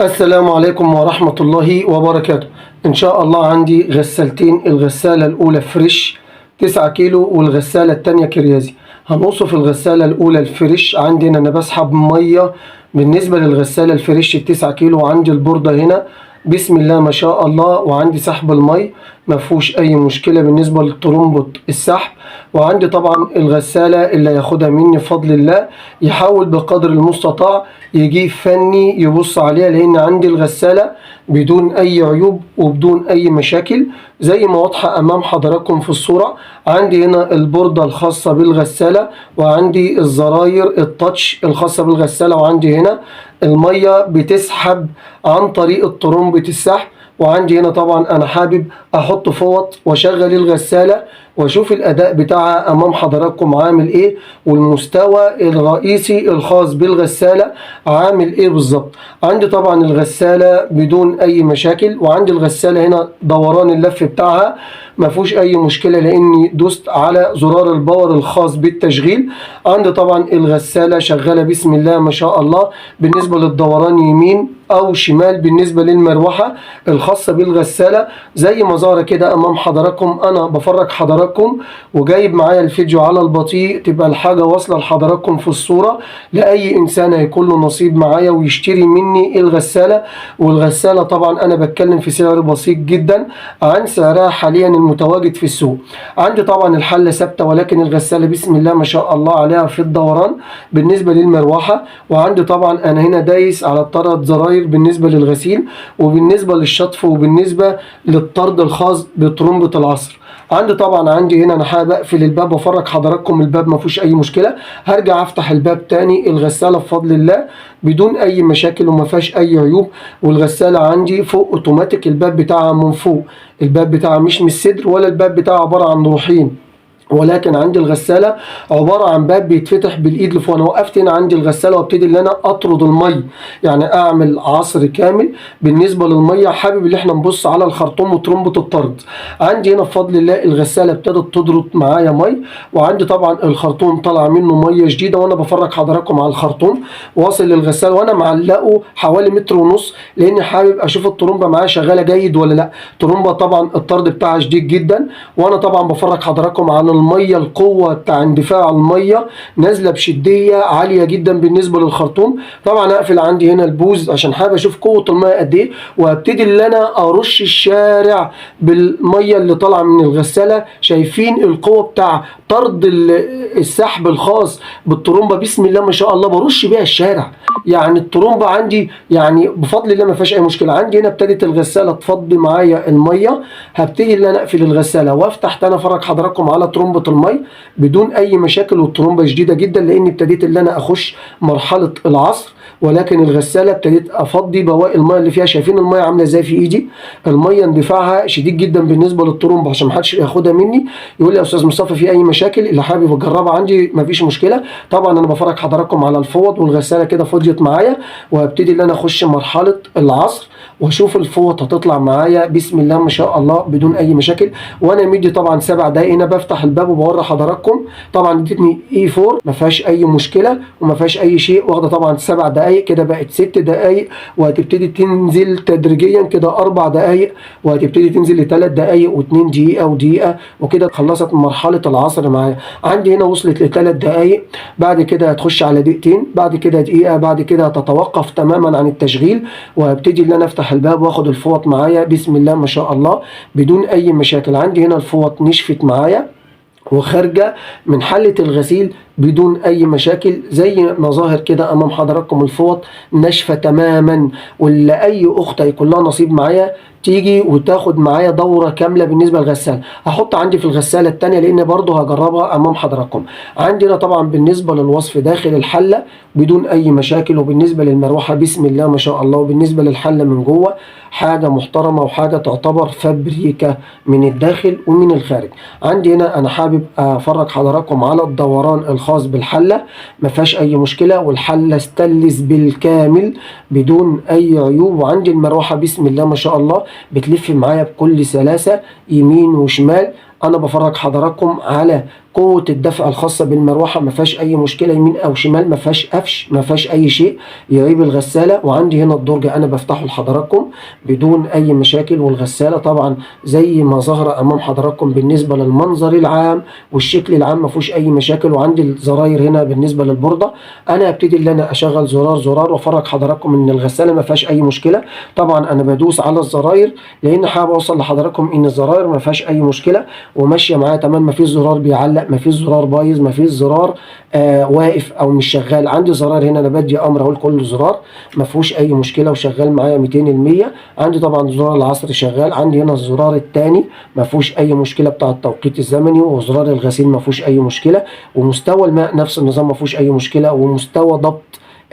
السلام عليكم ورحمة الله وبركاته. إن شاء الله عندي غسالتين، الغسالة الأولى فريش 9 كيلو والغسالة التانية كريازي. هنوصف الغسالة الأولى الفريش. عندنا أنا بسحب مية بالنسبة للغسالة الفريش 9 كيلو، وعندي البوردة هنا بسم الله ما شاء الله، وعندي سحب المي ما فيهوش أي مشكلة بالنسبة لطرمبة السحب. وعندي طبعا الغسالة اللي ياخدها مني بفضل الله يحاول بقدر المستطاع يجيب فني يبص عليها، لان عندي الغسالة بدون اي عيوب وبدون اي مشاكل زي ما واضحة امام حضراتكم في الصورة. عندي هنا البوردة الخاصة بالغسالة، وعندي الزراير التاتش الخاصة بالغسالة، وعندي هنا المية بتسحب عن طريق الطرمبة السحب. وعندي هنا طبعا انا حابب احط فوط واشغل الغسالة واشوف الاداء بتاعها امام حضراتكم عامل ايه، والمستوى الرئيسي الخاص بالغسالة عامل ايه بالظبط. عندي طبعا الغسالة بدون اي مشاكل، وعندي الغسالة هنا دوران اللف بتاعها ما فيهوش اي مشكلة لاني دوست على زرار ال power الخاص بالتشغيل. عندي طبعا الغسالة شغالة بسم الله ما شاء الله بالنسبة للدوران يمين او شمال. بالنسبة للمروحة الخاصة بالغسالة زي ما ظهر كده امام حضراتكم، انا بفرج حضراتكم وجايب معايا الفيديو على البطيء تبقى الحاجة واصلة لحضراتكم في الصورة، لأي انسان هيكون له نصيب معايا ويشتري مني الغسالة. والغسالة طبعا انا بتكلم في سعر بسيط جدا عن سعرها حاليا المتواجد في السوق. عندي طبعا الحلة ثابتة، ولكن الغسالة بسم الله ما شاء الله عليها في الدوران بالنسبة للمروحة. وعندي طبعا انا هنا دايس على الثلاث زراير بالنسبة للغسيل وبالنسبة للشطف وبالنسبة للطرد الخاص بطرمبة العصر. عندي طبعا عندي هنا انا حابب اقفل الباب وافرج حضراتكم الباب ما فيهوش اي مشكلة. هرجع افتح الباب تاني، الغسالة بفضل الله بدون اي مشاكل وما فيهاش اي عيوب. والغساله عندي فوق اوتوماتيك، الباب بتاعها من فوق، الباب بتاعها مش من الصدر ولا الباب بتاعها عبارة عن روحين، ولكن عندي الغسالة عبارة عن باب بيتفتح بالايد لفوق. انا وقفت هنا عندي الغسالة وابتدي ان انا اطرد المي، يعني اعمل عصر كامل بالنسبة للمية. حابب ان احنا نبص على الخرطوم وطرمبة الطرد. عندي هنا بفضل الله الغسالة ابتدت تطرد معايا مي، وعندي طبعا الخرطوم طلع منه مية جديدة، وانا بفرج حضراتكم على الخرطوم واصل للغسالة، وانا معلقه حوالي 1.5 متر لاني حابب اشوف الطرمبة معايا شغالة جيد ولا لا. الطرمبة طبعا الطرد بتاعها شديد جدا، وانا طبعا بفرج حضراتكم على المية، القوة بتاع اندفاع المية نازله بشديه عالية جدا بالنسبة للخرطوم. طبعا اقفل عندي هنا البوز عشان حابب اشوف قوة المية قد ايه، وابتدي ان انا ارش الشارع بالمية اللي طالعه من الغسالة. شايفين القوة بتاع طرد السحب الخاص بالطرمبه بسم الله ما شاء الله، برش بيها الشارع. يعني الطرمبه عندي يعني بفضل الله ما فيهاش اي مشكلة. عندي هنا ابتدت الغسالة تفضي معايا المية، هبتدي ان انا اقفل الغسالة وافتح تاني افرج حضراتكم على طرمبه المي بدون اي مشاكل، والطرمبه شديدة جدا لان ابتديت ان انا اخش مرحلة العصر، ولكن الغسالة ابتديت افضي بواقي المية اللي فيها. شايفين المية عامله ازاي في ايدي؟ المية اندفاعها شديد جدا بالنسبة للطرمبه عشان ما حدش ياخدها مني يقول لي يا استاذ مصطفى في اي مشاكل. اللي حابب يجربها عندي مفيش مشكلة. طبعا انا بفرج حضراتكم على الفوط، والغساله كده فضيت معايا، وهبتدي ان انا اخش مرحلة العصر واشوف الفوط هتطلع معايا بسم الله ما شاء الله بدون اي مشاكل. وانا مدي طبعا 7 دقايق. هنا بفتح الباب وبوري حضراتكم، طبعا ادتني اي 4 ما فيهاش اي مشكلة وما فيهاش اي شيء، واخده طبعا 7 دقايق كده بقت 6 دقايق، وهتبتدي تنزل تدريجيا كده 4 دقايق، وهتبتدي تنزل ل3 دقايق و2 دقيقة ودقيقة، وكده خلصت مرحلة العصر معايا. عندي هنا وصلت ل3 دقايق، بعد كده هتخش على دقيقتين، بعد كده دقيقة، بعد كده هتتوقف تماما عن التشغيل، وهبتدي ان انا افتح الباب واخد الفوط معايا بسم الله ما شاء الله بدون اي مشاكل. عندي هنا الفوط نشفت معايا وخارجه من حله الغسيل بدون اي مشاكل زي ما ظاهر كده امام حضراتكم، الفوط ناشفة تماما. واللي اي اخت هيكون لها نصيب معايا تيجي وتاخد معايا دوره كاملة بالنسبة للغساله. هحط عندي في الغسالة الثانية لان برضو هجربها امام حضراتكم. عندنا طبعا بالنسبة للوصف داخل الحلة بدون اي مشاكل، وبالنسبة للمروحه بسم الله ما شاء الله، وبالنسبة للحله من جوه حاجة محترمه وحاجه تعتبر فابريكا من الداخل ومن الخارج. عندي هنا انا حابب افرج حضراتكم على الدوران الخاص بالحله، ما فيهاش اي مشكلة، والحله استلس بالكامل بدون اي عيوب. وعندي المروحة بسم الله ما شاء الله بتلف معايا بكل سلاسة يمين وشمال. انا بفرج حضراتكم على قوة قوة الدفع الخاصة بالمروحه ما فيهاش اي مشكلة، يمين او شمال ما فيهاش قفش، ما فيهاش اي شيء يعيب الغسالة. وعندي هنا الدرج انا بفتحه لحضراتكم بدون اي مشاكل. والغساله طبعا زي ما ظهر امام حضراتكم بالنسبة للمنظر العام والشكل العام ما فيهوش اي مشاكل. وعندي الزراير هنا بالنسبة للبورده، انا هبتدي ان انا اشغل زرار زرار وافرج حضراتكم ان الغسالة ما فيهاش اي مشكلة. طبعا انا بدوس على الزراير لان حابب اوصل لحضراتكم ان الزراير ما فيهاش اي مشكلة وماشية معايا تمام، ما فيش زرار بيعلق، ما فيش زرار بايظ، ما فيش زرار واقف او مش شغال. عندي زرار هنا انا بدي امر اهو لكل زرار ما فيهوش اي مشكلة وشغال معايا 200%. عندي طبعا زرار العصر شغال، عندي هنا الزرار الثاني ما فيهوش اي مشكلة بتاع التوقيت الزمني، وزرار الغسيل ما فيهوش اي مشكلة، ومستوى الماء نفس النظام ما فيهوش اي مشكلة، ومستوى ضبط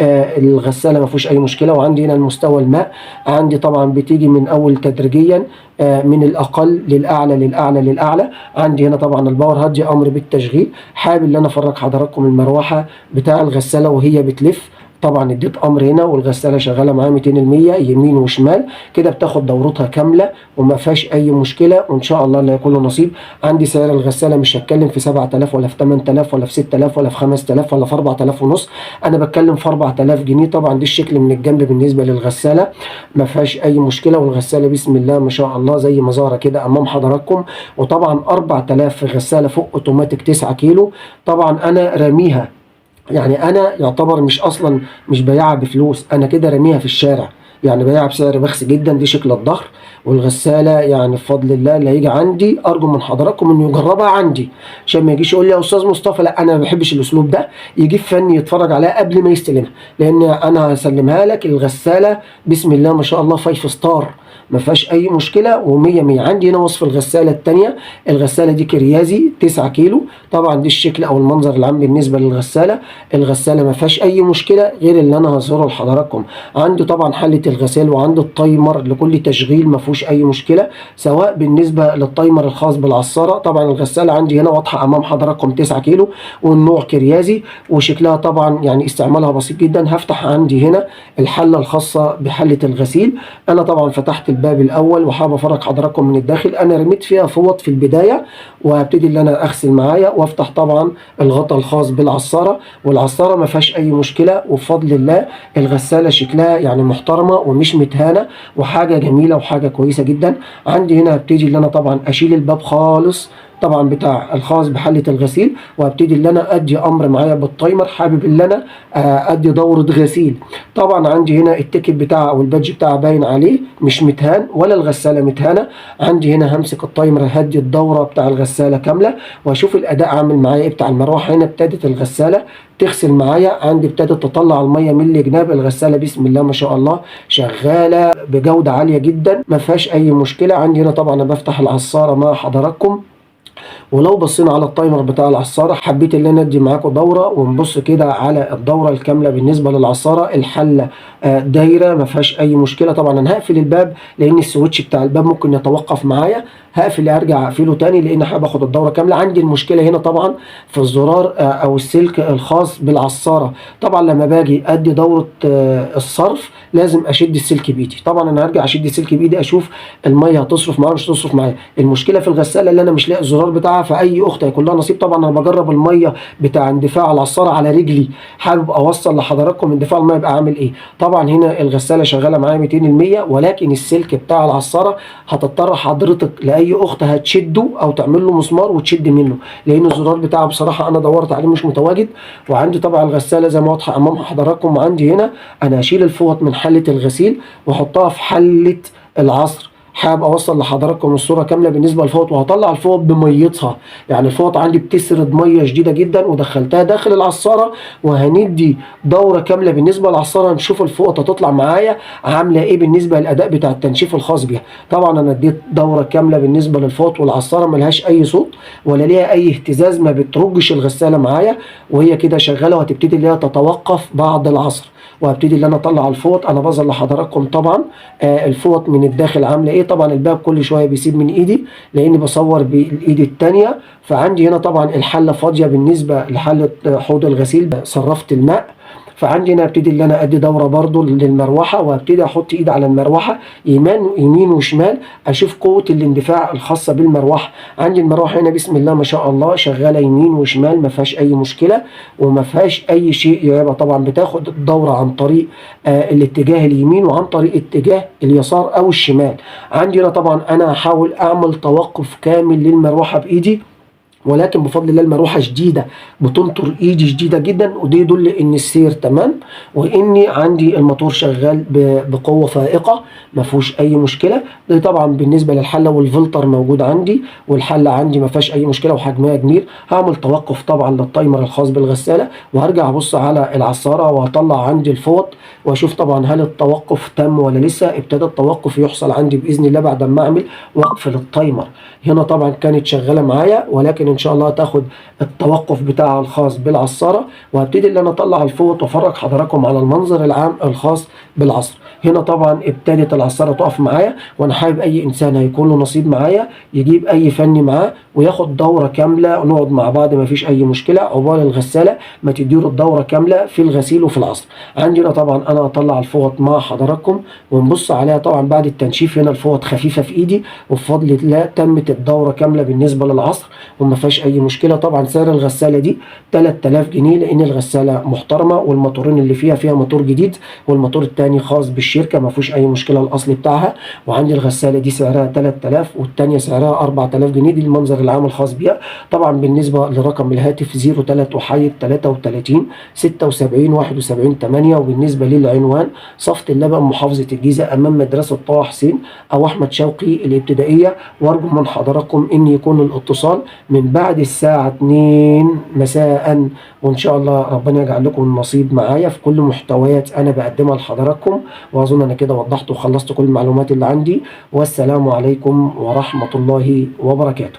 الغسالة ما فيهوش اي مشكلة. وعندي هنا المستوى الماء عندي طبعا بتيجي من اول تدريجيا من الاقل للاعلى للاعلى للاعلى. عندي هنا طبعا ال power، هدي امر بالتشغيل. حابب ان انا افرج حضراتكم المروحة بتاع الغسالة وهي بتلف، طبعا اديت امر هنا والغساله شغالة معايا 200% يمين وشمال كده، بتاخد دورتها كاملة وما فيهاش اي مشكلة، وان شاء الله اللي هيكون له نصيب. عندي سعر الغسالة مش هتكلم في 7000 ولا في 8000 ولا في 6000 ولا في 5000 ولا في 4000 ونص، انا بتكلم في 4000 جنيه. طبعا دي الشكل من الجنب بالنسبة للغساله ما فيهاش اي مشكلة، والغساله بسم الله ما شاء الله زي ما ظاهره كده امام حضراتكم. وطبعا 4000 في غسالة فوق اوتوماتيك 9 كيلو، طبعا انا راميها، يعني انا يعتبر مش اصلا مش بياعها بفلوس، انا كده راميها في الشارع، يعني بياعها بسعر بخس جدا. دي شكل الظهر والغساله، يعني بفضل الله اللي هيجي عندي ارجو من حضراتكم انه يجربها عندي، عشان ما يجيش يقول لي يا استاذ مصطفى لا انا ما بحبش الاسلوب ده، يجيب فني يتفرج عليها قبل ما يستلمها، لان انا هسلمها لك الغسالة بسم الله ما شاء الله 5 star ما فيهاش اي مشكلة ومية مية. عندي هنا وصف الغسالة الثانية، الغسالة دي كريازي 9 كيلو، طبعا دي الشكل او المنظر العام بالنسبة للغساله. الغسالة ما فيهاش اي مشكلة غير اللي انا هظهره لحضراتكم. عندي طبعا حله الغسيل وعندي ال timer لكل تشغيل ما فيهوش اي مشكلة، سواء بالنسبة لل timer الخاص بالعصاره. طبعا الغسالة عندي هنا واضحة امام حضراتكم 9 كيلو والنوع كريازي، وشكلها طبعا يعني استعمالها بسيط جدا. هفتح عندي هنا الحلة الخاصة بحله الغسيل، انا طبعا فتحت الباب الاول وحابب افرج حضراتكم من الداخل. انا رميت فيها فوط في البداية وهبتدي ان انا اغسل معايا، وافتح طبعا الغطاء الخاص بالعصاره، والعصاره ما فيهاش اي مشكلة وبفضل الله. الغسالة شكلها يعني محترمه ومش متهانه وحاجه جميلة وحاجه كويسة جدا. عندي هنا هبتدي ان انا طبعا اشيل الباب خالص طبعا بتاع الخاص بحله الغسيل، وهبتدي ان انا ادي امر معايا بال timer، حابب ان انا ادي دوره غسيل. طبعا عندي هنا ال ticket بتاع او ال badge بتاعها باين عليه مش متهان ولا الغسالة متهانه. عندي هنا همسك ال timer هدي الدورة بتاع الغسالة كاملة واشوف الاداء عامل معايا ايه بتاع المروحة. هنا ابتدت الغسالة تغسل معايا، عندي ابتدت تطلع المية من الجناب. الغسالة بسم الله ما شاء الله شغالة بجوده عالية جدا ما فيهاش اي مشكلة. عندي هنا طبعا انا بفتح العصاره مع حضراتكم، ولو بصينا على ال timer بتاع العصاره حبيت ان انا ادي معاكم دوره ونبص كده على الدورة الكاملة بالنسبة للعصاره. الحلة دايرة ما فيهاش اي مشكلة. طبعا انا هقفل الباب لان ال switch بتاع الباب ممكن يتوقف معايا، هقفل ارجع اقفله تاني لان حابب اخد الدورة كاملة. عندي المشكلة هنا طبعا في الزرار او السلك الخاص بالعصاره. طبعا لما باجي ادي دوره الصرف لازم اشد السلك بايدي، طبعا انا هرجع اشد السلك بايدي اشوف المية هتصرف معايا مش هتصرف معايا. المشكلة في الغسالة اللي انا مش لاقي الزرار بتاعها، فاي اخت هيكون لها نصيب. طبعا انا بجرب المية بتاع اندفاع العصاره على رجلي، حابب اوصل لحضراتكم اندفاع المية يبقى عامل ايه. طبعا هنا الغسالة شغالة معايا 200%، ولكن السلك بتاع العصاره هتضطر حضرتك لاي اخت هتشده او تعمل له مسمار وتشد منه، لان الزرار بتاعه بصراحة انا دورت عليه مش متواجد. وعندي طبعا الغسالة زي ما واضحة امام حضراتكم. وعندي هنا انا هشيل الفوط من حله الغسيل واحطها في حله العصر. حابب اوصل لحضراتكم الصورة كاملة بالنسبة للفوط، وهطلع الفوط بميتها، يعني الفوط عندي بتسرد مية شديدة جدا ودخلتها داخل العصاره، وهندي دوره كاملة بالنسبة للعصاره نشوف الفوط هتطلع معايا عامله ايه بالنسبة للاداء بتاع التنشيف الخاص بيها. طبعا انا اديت دوره كاملة بالنسبة للفوط، والعصاره ملهاش اي صوت ولا ليها اي اهتزاز، ما بترجش الغسالة معايا وهي كده شغالة، وهتبتدي اللي هي تتوقف بعد العصر. وهبتدي ان انا اطلع الفوط. انا بظهر لحضراتكم طبعا الفوط من الداخل عامله ايه. طبعا الباب كل شوية بيسيب من ايدي لاني بصور بالايد الثانية. فعندي هنا طبعا الحلة فاضية بالنسبة لحله حوض الغسيل، صرفت الماء. فعندي هنا ابتدي اللي انا ادي دوره برضو للمروحه، وابتدي احط ايد على المروحة يمين وشمال، اشوف قوة الاندفاع الخاصة بالمروحه. عندي المروحة هنا بسم الله ما شاء الله شغالة يمين وشمال، ما فيهاش اي مشكلة وما فيهاش اي شيء يبقى. طبعا بتاخد الدورة عن طريق الاتجاه اليمين وعن طريق اتجاه اليسار او الشمال. عندي هنا طبعا انا هحاول اعمل توقف كامل للمروحه بايدي، ولكن بفضل الله المروحة شديدة، بتنطر ايدي شديدة جدا، وده يدل ان السير تمام واني عندي الموتور شغال بقوة فائقة ما فيهوش اي مشكلة. ده طبعا بالنسبة للحله، والفلتر موجود عندي، والحله عندي ما فيهاش اي مشكلة وحجمها كبير. هعمل توقف طبعا لل timer الخاص بالغساله، وهرجع ابص على العصاره وهطلع عندي الفوط واشوف طبعا هل التوقف تم ولا لسه. ابتدى التوقف يحصل عندي باذن الله بعد ما اعمل وقف لل timer. هنا طبعا كانت شغالة معايا، ولكن ان شاء الله تاخد التوقف بتاعها الخاص بالعصاره، وهبتدي ان انا اطلع الفوط وافرج حضراتكم على المنظر العام الخاص بالعصر. هنا طبعا ابتدت العصاره تقف معايا، وانا حابب اي انسان هيكون له نصيب معايا يجيب اي فني معاه وياخد دوره كاملة ونقعد مع بعض، ما فيش اي مشكلة، عقبال الغسالة ما تديله الدورة كاملة في الغسيل وفي العصر. عندي هنا طبعا انا هطلع الفوط مع حضراتكم ونبص عليها طبعا بعد التنشيف. هنا الفوط خفيفة في ايدي، وبفضل الله تمت الدورة كاملة بالنسبة للعصر وما فيهاش اي مشكلة. طبعا سعر الغسالة دي 3000 جنيه، لان الغسالة محترمه والموتورين اللي فيها موتور جديد والموتور الثاني خاص بالشركة ما فيهوش اي مشكلة الاصلي بتاعها. وعندي الغسالة دي سعرها 3000 والثانية سعرها 4000 جنيه، دي المنظر العام الخاص بيها. طبعا بالنسبة لرقم الهاتف 03 وحيد 33 76 71 8. وبالنسبة للعنوان صفت اللبن محافظة الجيزة امام مدرسه طه حسين او احمد شوقي الابتدائية. وارجو من حضراتكم ان يكون الاتصال من بعد الساعة 2 مساء، وان شاء الله ربنا يجعل لكم النصيب معايا في كل محتويات انا بقدمها لحضراتكم. واظن انا كده وضحت وخلصت كل المعلومات اللي عندي، والسلام عليكم ورحمة الله وبركاته.